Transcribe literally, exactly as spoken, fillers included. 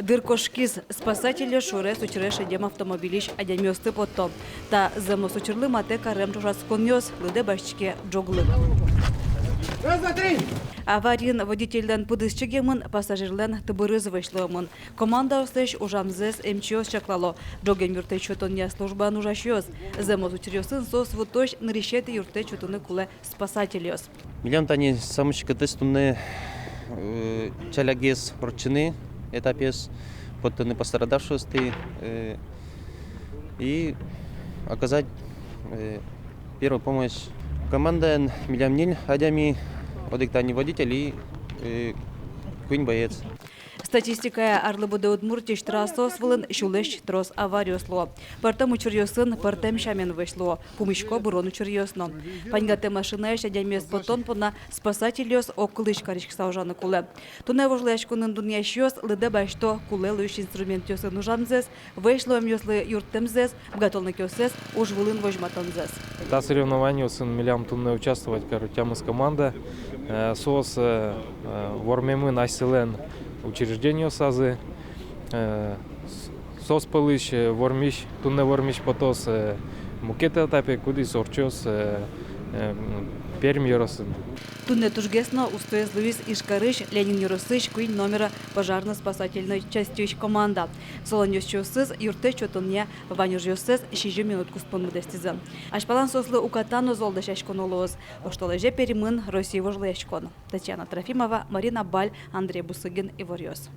Дыр кошкиз. Спасательёс шуэрес учыре шедем автомобильысь адямиосты поттон. Та зэмос учырлы матэ карем ӵошатсконъёс, лыдэ басьтӥське ӝоглык. Авариын водительлэн пыдыз чигемын, пассажирлэн тыбырыз вӧсь луэмын. Командаослэсь ужамзэс эмчиос чаклало, ӝоген юрттэт сётонъя службаын ужасьёс. Зэмос учыръёсын соос вутозь нырысетӥ юрттэт сётыны кулэ спасательёс. Милям тани самой секытэз туннэ, э, ӵалякгес ортчыны этапез, поттыны пострадавшийёсты, э, и оказать, э, первую помощь. Командаын милям ньыль адями, одӥг тани водитель и, э, куинь боец. Статистикая арлы быдэ Удмуртиысь трассаос вылын сюлэсь трос авариос луо. Пӧртэм учыръёсын пӧртэм сямен вӧсь луо, пумисько бырон учыръёс но. Паньгатэ машинаысь адямиез поттон понна спасательёс огкылысь кариськыса ужаны кулэ. Туннэ вожвылъяськонын дунъясьёс лыдэ басьто кулэ луись инструментъёсын ужамзэс, вӧсь луэмъёслы юрттэмзэс, быгатонлыкъёссэс уж вылын возьматонзэс. Та соревнованиосын милям туннэ участвовать каро тямыс команда. Э, соос, э, э, вормемын асьсэлэн учреждениосазы. Э, с-, соос пӧлысь, э, вормись, туннэ вормись потоз, э, мукет этапе, кудӥз ортчоз, э, э, м, Пермь ёросын. Туннэ тужгес но устоез луиз Ижкарысь Ленин ёросысь куинь номеро пожарно-спасательной частьысь команда. Солэн ёзчиосыз юрттэт сётонъя вань ужъёссэс сизьым минут куспын быдэстӥзы. Азьпалан соослы уката но зол дасяськоно луоз. Оштолэзе Пермьын Россия вожвылъяськон. Татьяна Трофимова, Марина Баль, Андрей Бусыгин, «Иворъёс».